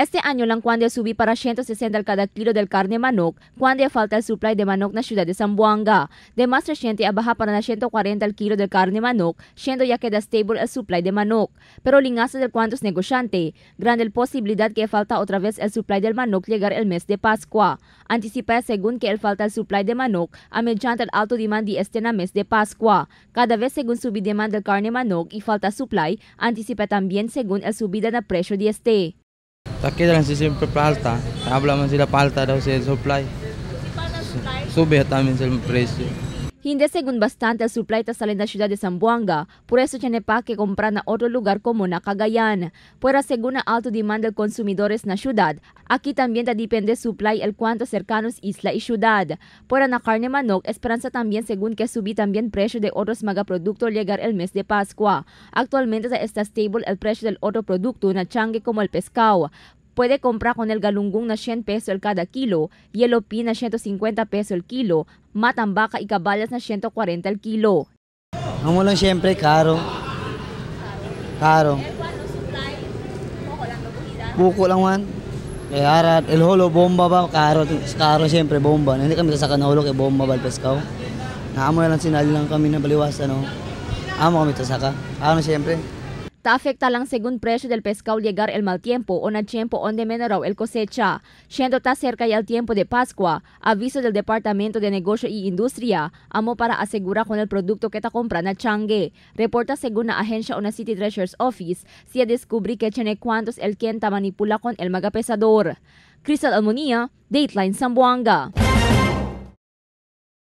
Este año lang cuando subí para 160 cada kilo del carne manok, cuando falta el supply de manok na ciudad de Zamboanga. De más reciente abaja para na 140 el kilo del carne manok, siendo ya queda stable el supply de manok. Pero lingasa del cuantos negociante, grande el posibilidad que falta otra vez el supply del manok llegar el mes de Pascua. Anticipa según que el falta el supply de manok a mediante el alto demand de este na mes de Pascua. Cada vez según subí demanda del carne manok y falta supply, anticipa también según el subida na precio de este. Takida lang si siyempre palta. Habla man sila palta daw sa supply. Sube tamin sila presyo. Hindi según bastante el supply ta sale na ciudad de Zamboanga, por eso tiene pa que comprar na otro lugar como na Cagayan. Pero según na alto demanda del consumidores na ciudad, aquí también ta depende supply el cuanto cercanos isla y ciudad. Pero na carne manok, esperanza también según que subí también precio de otros magaproducto llegar el mes de Pascua. Actualmente está stable el precio del otro producto na changue como el pescado. Puede comprar con el galunggong na 100 peso el cada kilo, yellow pin na 150 peso el kilo, matambaka y kabalas na 140 el kilo. Amo lang siyempre, karo. Karo. Buko lang man. Kaya arat, el holo, bomba ba? Karo, karo siyempre, bomba. Hindi kami sasaka na holo kay bomba ba el pescado. Naamo lang sinali lang kami na baliwas, ano. Amo kami tasaka. Ano siyempre. Ta afecta lang según precio del pescado llegar el mal tiempo o na tiempo onde menorao el cosecha. Siendo ta cerca ya el tiempo de Pascua, aviso del Departamento de Negocio y Industria, amo para asegurar con el producto que ta compra na changue. Reporta según la agencia o na City Treasurer's Office, si descubrí que tiene cuantos el quien ta manipula con el magapesador. Crystal Almonia, Dateline Zamboanga.